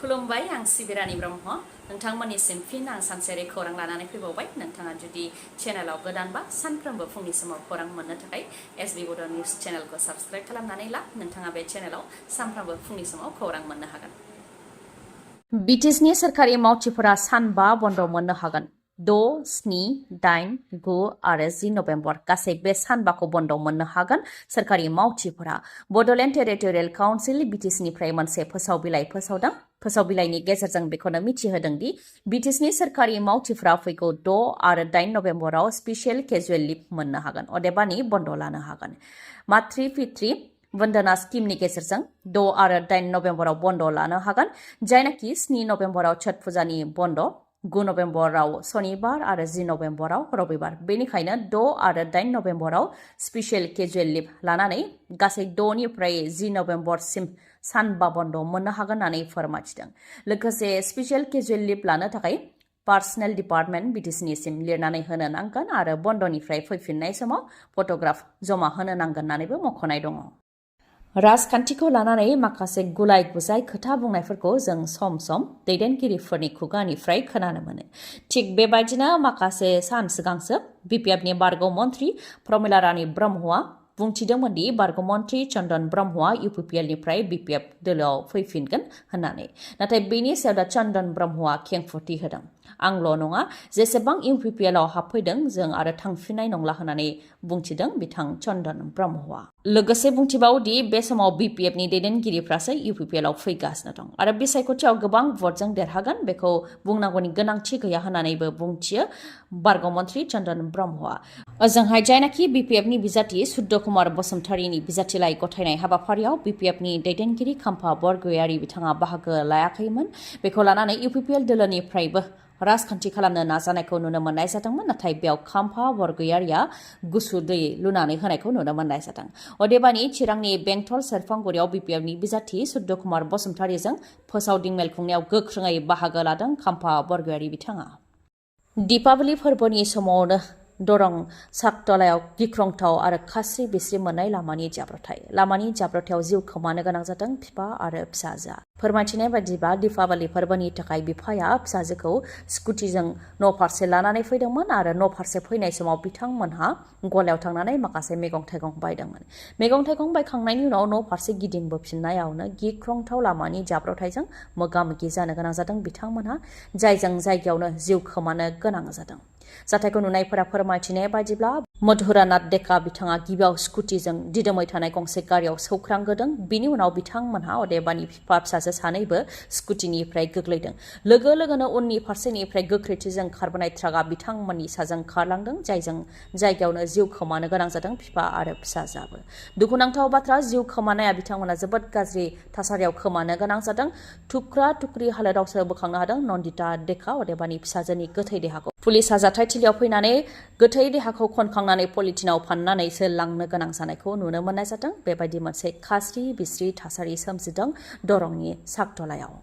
खुलुमबाय आं सिबि रानी ब्रह्म नोंथांमोननिसिम फिन आं सानसेयारि खौरां लानानै फैबावबाय नोंथाङा जुदि चेनेलाव गोदानबा सानफ्रोमबो फुंनि समाव खौरां मोननो थाखाय एसबि बड' निउज चेनेलखौ साबस्क्राइब खालामनानै ला नोंथाङा बे चेनेलाव सानफ्रोमबो फुंनि समाव खौरां मोननो हागोन। BTechनि सोरखारि मावथिफोरा सानबा बन्द मोननो हागोन। 6, 7, 8, 9 आरो 10 नभेम्बर गासै बे सानबाखौ बन्द मोननो हागोन सोरखारि मावथिफोरा। बड'लेण्ड टेरिटरियेल काउन्सिल BTechनिफ्राय मोनसे फोसाव बिलाइ फोसावदों। फोसाव बिलाइनि गेजेरजों बेखौनो मिथिहोदों दि BTechनि सोरखारि मावथिफोरा फैगौ 6 आरो 8 नभेम्बराव स्पेसियेल केजुवेल लिभ मोननो हागोन, अदेबानि बन्द लानो हागोन। मातृ पितृ वन्दना स्किमनि गेजेरजों 6 आरो 8 नभेम्बराव बन्द लानो हागोन, जायनाखि 7 नभेम्बराव छठ फुजानि बन्द, 9 नभेम्बराव सनिबार आरो 10 नभेम्बराव रबिबार। बेनिखायनो 6 आरो 8 नभेम्बराव स्पेसियेल केजुवेल लिभ लानानै गासै 6 निफ्राय 10 नभेम्बरसिम सानबा बन्द मोननो हागोन होननानै फोरमायथिदों। लोगोसे स्पेसियेल केजुवेल लिभ लानो थाखाय पार्सनेल डिपार्टमेन्ट BTechनिसिम लिरनानै होनो नांगोन आरो बन्दनिफ्राय फैफिननाय समाव फट'ग्राफ जमा होनो नांगोन होननानैबो मख'नाय दङ। राजखान्थिखौ लानानै माखासे गुलाय गुजाय खोथा बुंनायफोरखौ जों सम सम दैदेनगिरिफोरनि खुगानिफ्राय खोनानो मोनो। थिग बेबायदिनो माखासे सान सिगांसो BPFनि बारग' मन्त्रि प्रमिला रानी ब्रह्मआ बुंथिदोंमोन दि बारग' मन्त्रि चन्दन ब्रह्मआ UPPLनिफ्राय BPF दोलोआव फैफिनगोन होननानै। नाथाय बेनि सायाव दा चन्दन ब्रह्मआ खेंफुरथि होदों। आंल' नङा, जेसेबां UPPLआव हाबफैदों जों आरो थांफिननाय नंला होननानै बुंथिदों बिथां चन्दन ब्रह्मआ। लोगोसे बुंथिबावदि बे समाव BPFनि दैदेनगिरिफ्रासो UPPLआव फैगासिनो दं आरो बिसायख'थियाव गोबां भटजों देरहागोन बेखौ बुंनांगौनि गोनांथि गैया होननानैबो बुंथियो बारग' मन्त्रि चन्दन ब्रह्मआ। ओजोंहाय जायनाखि BPFनि बिजाथि सुद्ध कुमार बसुमतारीनि बिजाथिलाइ गथायनाय हाबाफारियाव BPFनि दैदेनगिरि खाम्फा बरगयारि बिथाङा बाहागो लायाखैमोन। बेखौ लानानै UPPL दोलोनिफ्रायबो राजखान्थि खालामनो नाजानायखौ नुनो मोननाय जादोंमोन, नाथाय बेयाव खाम्फा बरगयारिया गुसु दै लुनानै होनायखौ नुनो मोननाय जादों। अदेबानि चिरांनि बेंटल सेरफांगुरियाव BPFनि बिजाथि सुद्ध कुमार बसुमतारीजों फोसावदिं मेल खुंनायाव गोख्रोङै बाहागो लादों खाम्फा बरगयारि बिथाङा। दीपावली फोरबोनि समावनो दरं सागतलायाव गिख्रंथाव आरो खास्रि बिस्रि मोननाय लामानि जाब्रबथाय। लामानि जाब्रबथायाव जिउ खोमानो गोनां जादों बिफा आरो फिसाजोआ। फोरमायथिनाय बायदिब्ला दीपावली फोरबोनि थाखाय बिफाया फिसाजोखौ स्कुटिजों न' फारसे लानानै फैदोंमोन आरो न' फारसे फैनाय समाव बिथांमोनहा गलायाव थांनानै माखासे मैगं थाइगं बायदोंमोन। मैगं थाइगं बायखांनायनि उनाव न' फारसे गिदिंबोफिननायावनो गिख्रंथाव लामानि जाब्रबथायजों मोगा मोगि जानो गोनां जादों बिथांमोनहा, जायजों जायगायावनो जिउ खोमानो गोनां जादों। जाथायखौ नुनायफोरा फोरमायथिनाय बायदिब्ला मधुरानाथ देका बिथाङा गिबियाव स्कुटिजों दिदोमै थानाय गंसे गारियाव सौख्रांगोदों। बिनि उनाव बिथांमोनहा अदेबानि बिफा फिसाजो सानैबो स्कुटिनिफ्राय गोग्लैदों। लोगो लोगोनो उननि फारसेनिफ्राय गोख्रैथिजों खारबोनाय ट्राकआ बिथांमोननि साजों खारलांदों, जायजों जायगायावनो जिउ खोमानो गोनां जादों बिफा आरो फिसाजोआबो। दुखुनांथाव बाथ्रा, जिउ खोमानाया बिथांमोना जोबोद गाज्रि थासारियाव खोमानो गोनां जादों। थुख्रा थुख्रि हालोदावसो बोखांनो हादों नन्दिता देका अदेबानि फिसाजोनि गोथै देहाखौ। पुलिसआ जाथायथिलियाव फैनानै गोथै देहाखौ खनखांनानै पलिथिनाव फाननानैसो लांनो गोनां जानायखौ नुनो मोननाय जादों। बेबायदि मोनसे खास्रि बिस्रि थासारि सोमजिदों दरंनि सागतलायाव।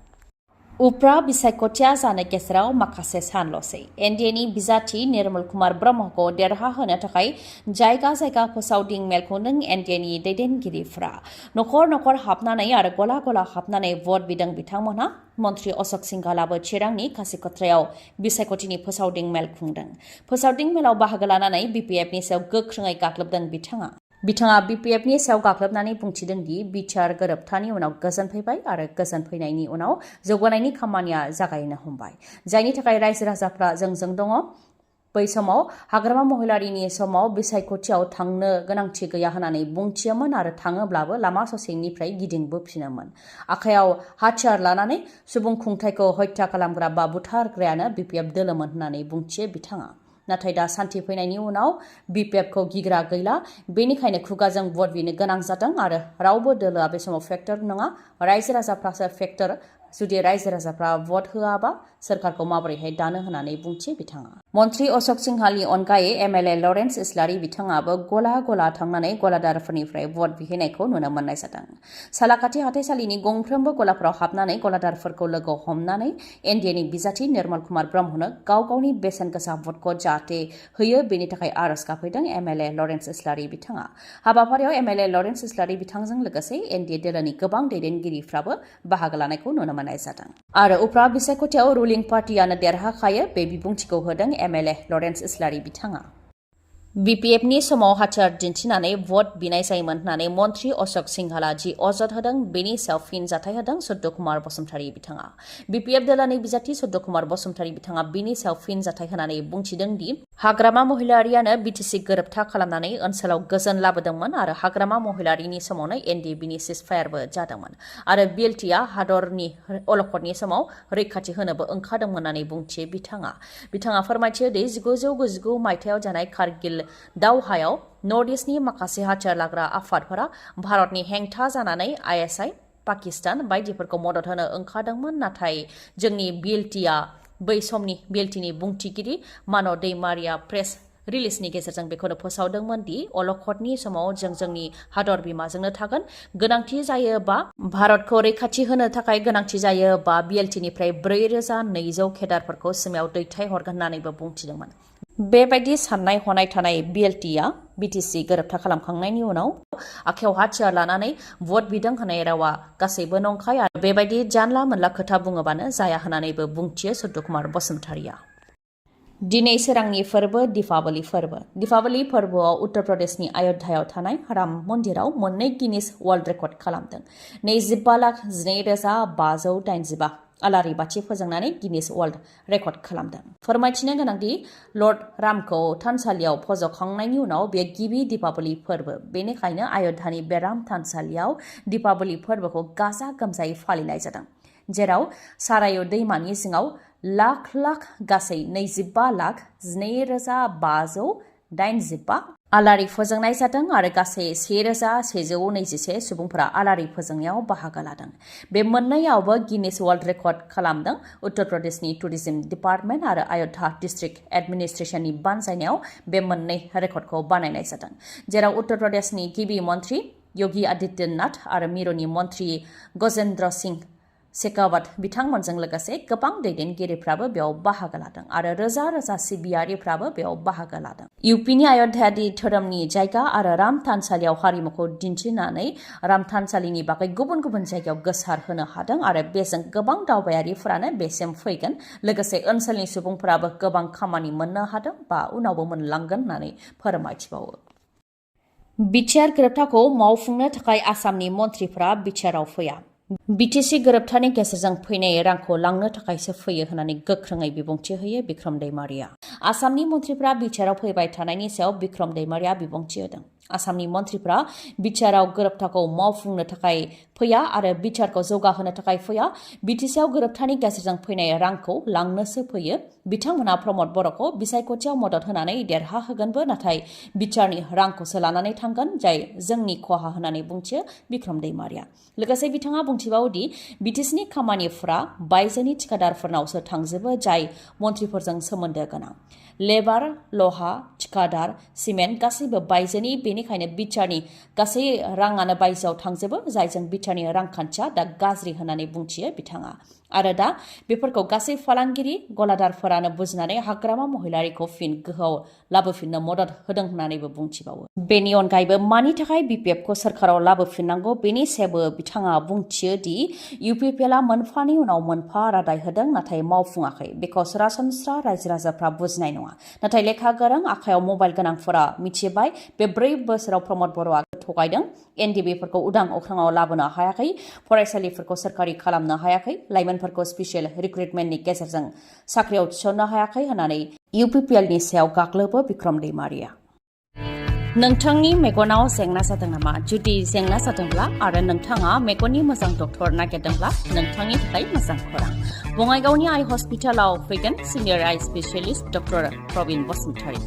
उफ्रा बिसायख'थिया जानो गेजेराव माखासे सानल'सै। NDAनि बिजाथि निर्मल कुमार ब्रह्मखौ देरहाहोनो थाखाय जायगा जायगा फोसावदिं मेल खुंदों NDAनि दैदेनगिरिफ्रा। न'खर न'खर हाबनानै आरो गला गला हाबनानै भट बिदों बिथांमोनहा। मन्त्रि अशोक सिंघालाबो चिरांनि खासिक'त्रायाव बिसायख'थिनि फोसावदिं मेल खुंदों। फोसावदिं मेलाव बाहागो लानानै BPFनि सायाव गोख्रोङै गाग्लोबदों बिथाङा BPFनि सायाव गाग्लोबनानै बुंथिदों दि बिटिआर गोरोबथानि उनाव गोजोन फैबाय आरो गोजोन फैनायनि उनाव जौगानायनि खामानिया जागायनो हमबाय, जायनि थाखाय रायजो राजाफ्रा जोंजों दङ। बै समाव हाग्रामा महिलारिनि समाव बिसायख'थियाव थांनो गोनांथि गैया होननानै बुंथियोमोन आरो थाङोब्लाबो लामा ससेनिफ्राय गिदिंबोफिनोमोन। आखायाव हाथियार लानानै सुबुं खुंथायखौ हत्या खालामग्रा बा बुथारग्रायानो BPF दोलोमोन होननानै बुंथियो बिथाङा। नाथाय दा सान्थि फैनायनि उनाव BPFखौ गिग्रा गैला, बेनिखायनो खुगाजों भट बिनो गोनां जादों आरो रावबो दोलोआ बे समाव फेक्टर नङा, रायजो राजाफ्रासो फेक्टर। जुदि रायजो राजाफ्रा भट होआबा सोरखारखौ माबोरैहाय दानो होननानै बुंथियो बिथाङा। मन्त्री अशोक सिंहालनि अनगायै MLA लरेन्स इस्लारि बिथाङाबो गला गला थांनानै गलादारफोरनिफ्राय भट बिहैनायखौ नुनो मोननाय जादों। सालाकाथि हाथाइसालिनि गंफ्रोमबो गलाफोराव हाबनानै गलादारफोरखौ लोगो हमनानै एनडिएनि बिजाथि निर्मल कुमार ब्रह्मनो गाव गावनि बेसेन गोसा भटखौ जाहाथे होयो बेनि थाखाय आरज गाबफैदों MLA लरेन्स इस्लारि बिथाङा। हाबाफारियाव MLA लरेन्स इस्लारि बिथांजों लोगोसे एनडिए दोलोनि गोबां दैदेनगिरिफ्राबो बाहागो लानायखौ नुनो मोननाय जादों। आरो उफ्रा बिसायख'थियाव रुलिं पार्टियानो देरहाखायो बे बिबुंथिखौ होदों MLA लरेन्स इस्लारि बिथाङा। BPFनि समाव हाथियार दिन्थिनानै भट बिनाय जायोमोन होननानै मन्त्री अशोक सिंहाला जि अजद होदों बेनि सायाव फिनजाथाय होदों सद्य कुमार बसुमतारी बिथाङा। BPF दोलोनि बिजाथि सद्य कुमार बसुमतारी बिथाङा बेनि सायाव फिनजाथाय होनानै बुंथिदों दि हाग्रामा महिलारियानो BTC गोरोबथा खालामनानै ओनसोलाव गोजोन लाबोदोंमोन आरो हाग्रामा महिलारिनि समावनो NDBनि सिजफायारबो जादोंमोन आरो BLTआ हादरनि अलखदनि समाव रैखाथि होनोबो ओंखारदोंमोन होननानै बुंथियो बिथाङा फोरमायथियो दि 1999 मायथाइयाव जानाय कारगिल दावहायाव नर्थ इस्टनि माखासे हाथियार लाग्रा आफादफोरा भारतनि हेंथा जानानै ISI, पाकिस्तान बायदिफोरखौ मदद होनो ओंखारदोंमोन नाथाय जोंनि BLTआ बै समनि BLTनि बुंथिगिरि मानो दैमारिया प्रेस रिलिजनि गेजेरजों बेखौनो फोसावदोंमोन दि अलखदनि समाव जों जोंनि हादर बिमाजोंनो थागोन गोनांथि जायोबा भारतखौ रैखाथि होनो थाखाय गोनांथि जायोबा BLTनिफ्राय 4200 केडारफोरखौ सिमायाव दैथायहरगोन होननानैबो बुंथिदोंमोन। बेबायदि साननाय हनाय थानाय BLTआ BTC गोरोबथा खालामखांनायनि उनाव आखायाव हाथियार लानानै भट बिदों होननाय रावा गासैबो नंखाय आरो बेबायदि जानला मोनला खोथा बुङोबानो जाया होननानैबो बुंथियो सद्य कुमार बसुमतारीया। दिनै सोरांनि फोरबो दिपावली फोरबोआव उत्तर प्रदेशनि अयोध्यायाव थानाय राम मन्दिराव मोननै गिनिस वर्ल्ड रेकर्ड खालामदों। 22,12,585 आलारि बाथि फोजोंनानै गिनिस वर्ल्ड रेकर्ड खालामदों। फोरमायथिनो गोनांदि लर्ड रामखौ थानसालियाव फज'खांनायनि उनाव बे गिबि दिपावली फोरबो, बेनिखायनो अयोध्यानि बे राम थानसालियाव दिपावली फोरबोखौ गाजा गोमजायै फालिनाय जादों, जेराव सारायु दैमानि जिङाव लाख गासै 22,12,585 आलारि फोजोंनाय जादों आरो गासै 1,121 सुबुंफोरा आलारि फोजोंनायाव बाहागो लादों। बे मोननैयावबो गिनिस वर्ल्ड रेकर्ड खालामदों। उत्तर प्रदेशनि टुरिज्म डिपार्टमेन्ट आरो अयोध्या डिस्ट्रिक्ट एडमिनिस्ट्रेशननि बानजायनायाव बे मोननै रेकर्डखौ बानायनाय जादों, जेराव उत्तर प्रदेशनि गिबि मन्त्रि योगी आदित्यनाथ आरो मिरुनि मन्त्रि गजेन्द्र सिंह शेखावत बिथांमोनजों लोगोसे गोबां दैदेनगिरिफ्राबो बेयाव बाहागो लादों आरो रोजा सिबियारिफ्राबो बेयाव बाहागो लादों। UPनि अयोध्यानि धोरोमनि जायगा आरो राम थानसालियाव हारिमुखौ दिन्थिनानै राम थानसालिनि बागै गुबुन जायगायाव गोसार होनो हादों आरो बेजों गोबां दावबायारिफोरानो बेसिम फैगोन, लोगोसे ओनसोलनि सुबुंफोराबो गोबां खामानि मोननो हादों बा उनावबो मोनलांगोन होननानै फोरमायथिबावो। बिटिआर गोरोबथाखौ मावफुंनो थाखाय आसामनि मन्थ्रिफ्रा बिटिआरआव फैया। BTC गोरोबथानि गेजेरजों फैनाय रांखौ लांनो थाखायसो फैयो होननानै गोख्रोङै बिबुंथि होयो बिक्रम दैमारिया। आसामनि मन्थ्रिफ्रा बिटिआरआव फैबाय थानायनि सायाव बिक्रम दैमारिया बिबुंथि होदों। आसामनि मन्थ्रिफ्रा बिटिआरआव गोरोबथाखौ मावफुंनो थाखाय फैया आरो बिटिआरखौ जौगाहोनो थाखाय फैया। BTCआव गोरोबथानि गेजेरजों फैनाय रांखौ लांनोसो फैयो। बिथांमोना प्रमद बर'खौ बिसायख'थियाव मदद होनानै देरहाहोगोनबो, नाथाय बिटिआरनि रांखौसो लानानै थांगोन, जाय जोंनि खहा होननानै बुंथियो बिक्रम दैमारिया। लोगोसे बिथाङा बुंथिबावोदि BTCनि खामानिफ्रा बायजोनि थिखादारफोरनावसो थांजोबो, जाय मन्थ्रिफोरजों सोमोन्दो गोनां। लेबार, लहा, थिखादार, सिमेन्ट गासैबो बायजोनि, बेनिखायनो बिटिआरनि गासै राङानो बायजोआव थांजोबो, जायजों बिटिआरनि रांखान्थिया दा गाज्रि होननानै बुंथियो बिथाङा। आरो दा बेफोरखौ गासै फालांगिरि गलादारफोरानो बुजिनानै हाग्रामा महिलारिखौ फिन गोहोआव लाबोफिननो मदद होदों होननानैबो बुंथिबावो। बेनि अनगायैबो मानि थाखाय BPFखौ सोरखाराव लाबोफिननांगौ बेनि सायावबो बिथाङा बुंथियो दि UPPLआ मोनफानि उनाव मोनफा रादाय होदों, नाथाय मावफुङाखै। बेखौ सरासनस्रा रायजो राजाफ्रा बुजिनाय नङा, नाथाय लेखा गोरों आखायाव मबाइल गोनांफोरा मिथिबाय। बे 4 बोसोराव प्रमद बर'आ थगायदों। NDBफोरखौ उदां अख्राङाव लाबोनो हायाखै, फरायसालिफोरखौ सोरखारि खालामनो हायाखै, लाइमोनफोरखौ स्पेसियेल रिक्रुटमेन्टनि गेजेरजों साख्रियाव थिसननो हायाखै होननानै UPPLनि सायाव गाग्लोबो बिक्रम दैमारिया। नोंथांनि मेगनाव जेंना जादों नामा? जुदि जेंना जादोंब्ला आरो नोंथाङा मेगननि मोजां डक्टर नागिरदोंब्ला नोंथांनि थाखाय मोजां खौरां। बङाइगावनि आइ हस्पिटालाव फैगोन सिनियर आइ स्पेसियलिस्ट डक्टर प्रबिन बसुमतारी।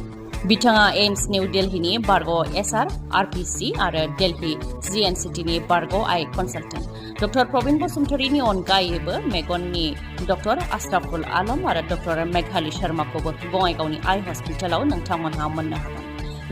बिथाङा एम्स निउ दिल्लीनि बरगय एसआर आरपिसि आरो दिल्ली जिएनसिटिनि बरगय आइ कनसालटेन्ट डक्टर प्रबिन बसुमतारीनि अनगायैबो मेगननि डक्टर आशराफुल आलम आरो डक्टर मेघाली शर्माखौबो बङाइगावनि आइ हस्पिटालाव नोंथांमोनहा मोननो हागोन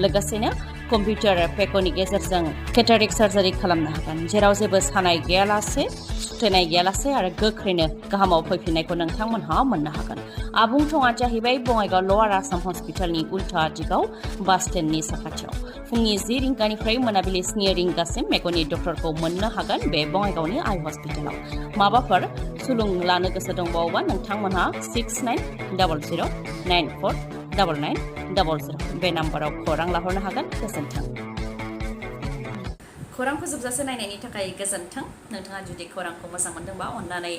लोगोसेनो कम्पिउटार पेकनि गेजेरजों केटारेक्ट सार्जारि खालामनो हागोन जेराव जेबो सानाय गैयालासे सुथेनाय गैयालासे आरो गोख्रैनो गाहामाव फैफिननायखौ नोंथांमोनहा मोननो हागोन आबुं थङा जाहैबाय बङाइगाव लवार आसाम हस्पिटालनि उल्था दिगाव बास स्टेन्डनि साखाथियाव फुंनि 10 रिंगानिफ्राय मोनाबिलि 7 रिंगासिम मेगननि डक्टरखौ मोननो हागोन बे बङाइगावनि आइ हस्पिटालाव माबाफोर सुलुं लानो गोसो दंबावोबा नोंथांमोनहा 6900949900 बे नाम्बाराव खौरां लाहरनो हागोन गोजोन्थों खौरांखौ जोबजासे नायनायनि थाखाय गोजोन्थों नोंथाङा जुदि खौरांखौ मोजां मोनदोंबा अन्नानै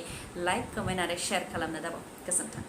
लाइक कमेन्ट आरो शेयार खालामनो दाबाव गोजोन्थों